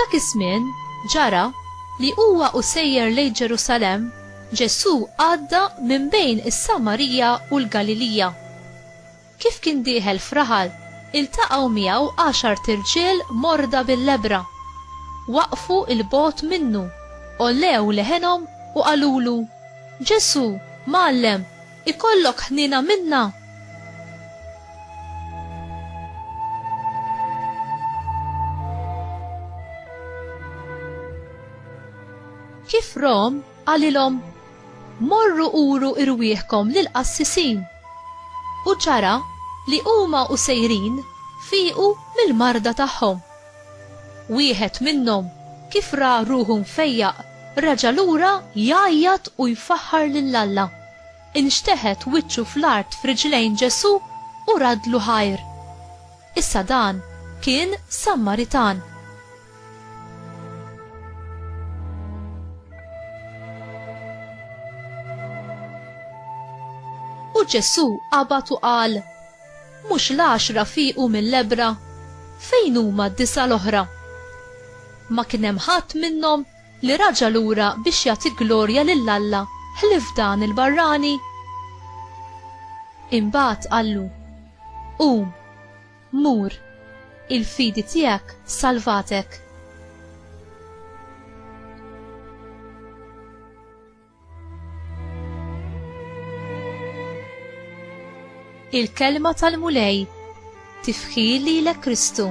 F'dak iż-żmien ġara li huwa u sejjer lejn Ġerusalemm, Ġesù għadda minn bejn is-Samarija u l-Galilija. Kif kien dieħel f'raħal, iltaqgħu miegħu għaxart irġiel morda bil-lebbra. Waqfu 'l bogħod minnu, għollew leħenhom u qalulu, Ġesù, Mgħallem, ikollok ħniena minna! Kif rahom, qalilhom, Morru uru irwieħkom lill-qassisin. U ġara li huma u sejrin fiequ mill-marda tagħhom. Wieħed minnhom, kif ra ruħu mfejjaq, reġa' lura jgħajjat u jfaħħar lil Alla. Inxteħet wiċċu fl-art f'riġlejn Ġesù u raddlu ħajr. Issa dan kien Sammaritan. U Ġesù qabad u qal, Mhux l-għaxra fiequ mill-lebbra? Fejn huma d-disgħa l-oħra? Ma kien hemm ħadd minnhom li raġa' lura biex jagħti glorja lil Alla ħlief dan il-barrani? Imbagħad qallu, Qum, Mur, il-fidi tiegħek salvatek. Il-Kelma tal-Mulej, Tifħir lilek Kristu.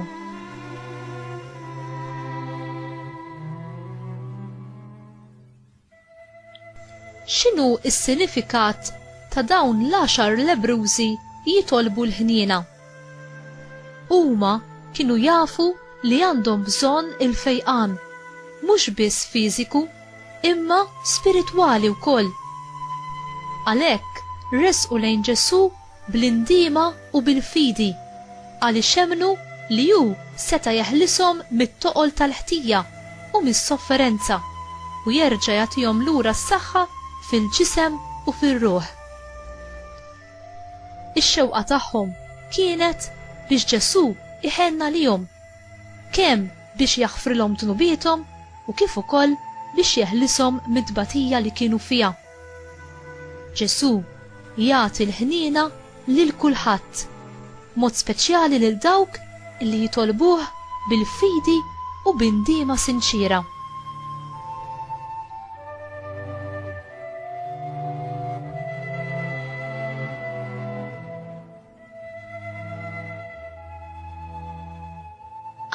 X'inhu s-sinifikat ta' dawn l-għaxar lebbrużi jitolbu l-ħniena? Huma kienu jafu li għandhom bżonn il-fejqan, mhux biss fiżiku, imma spiritwali wkoll. Għalhekk resqu lejn Ġesù bl-indiema u bil-fidi, għaliex emmnu li hu seta' jeħlishom mit-toqol tal-ħtija u mis-sofferenza u jerġa' jagħtihom lura s-saħħa fil-ġisem u fir-ruħ. Ix-xewqa tagħhom kienet biex Ġesù jħenn għalihom, kemm biex jaħfrilhom dnubiethom u kif ukoll biex jeħlishom mit-tbatija li kienu fiha. Ġesù jagħti l-ħniena lil kulħadd, b'mod speċjali lil dawk li jitolbuh bil-fidi u b'indiema sinċiera.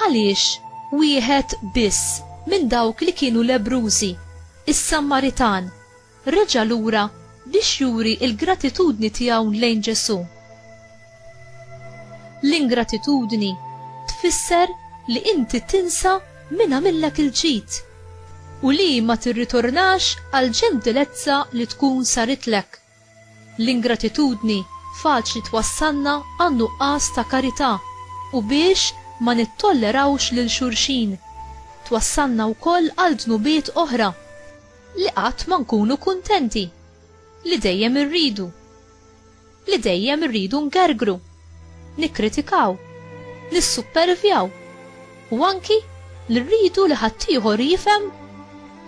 Għaliex wieħed biss minn dawk li kienu lebbrużi, is-Sammaritan, reġa' lura biex juri l-gratitudni tiegħu lejn Ġesù? L-ingratitudni tfisser li inti tinsa min għamillek il-ġid u li ma tirritornax għall-ġentilezza li tkun saritlek. L-ingratitudni faċli twassalna għan-nuqqas ta' karità u biex ma nittollerawx lil xulxin. Twassalna wkoll għal dnubiet oħra, li qatt ma nkunu kuntenti, li dejjem irridu, li dejjem irridu ngergru, nikkritikaw, nissuppervjaw u anki li rridu li ħaddieħor jifhem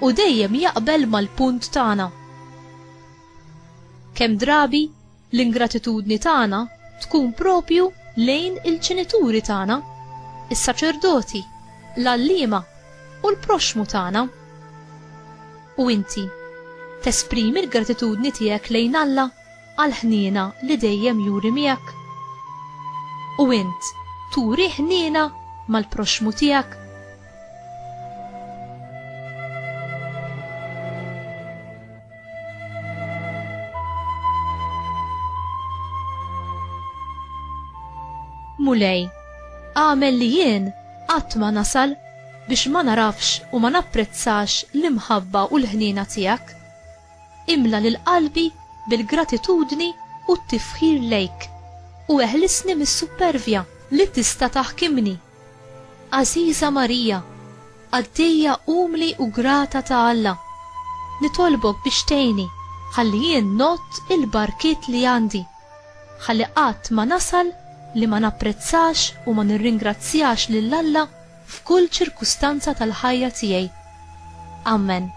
u dejjem jaqbel mal-punt tagħna. Kemm drabi l-ingratitudni tagħna tkun proprju lejn il-ġenituri tagħna, is-saċerdoti, l-għalliema u l-proxxmu tagħna. U inti, tesprimi l-gratitudni tiegħek lejn Alla għall-ħniena li dejjem juri miegħek? U int turi ħniena mal-proxxmu tiegħek? Mulej, agħmel li jien qatt ma nasal biex ma nagħrafx u ma napprezzax l-imħabba u l-ħniena tiegħek. Imla lil qalbi bil-gratitudni u t-tifħir lejk, u eħlisni mis-suppervja li tista' taħkimni. Għażiża Marija, qaddejja umli u grata ta' Alla, nitolbok biex tgħinni ħalli jien ngħodd il-barkiet li għandi, ħalli qatt ma nasal li ma napprezzax u ma nirringrazzjax lil Alla. f'kull ċirkustanza tal-ħajja tiegħi. Amen.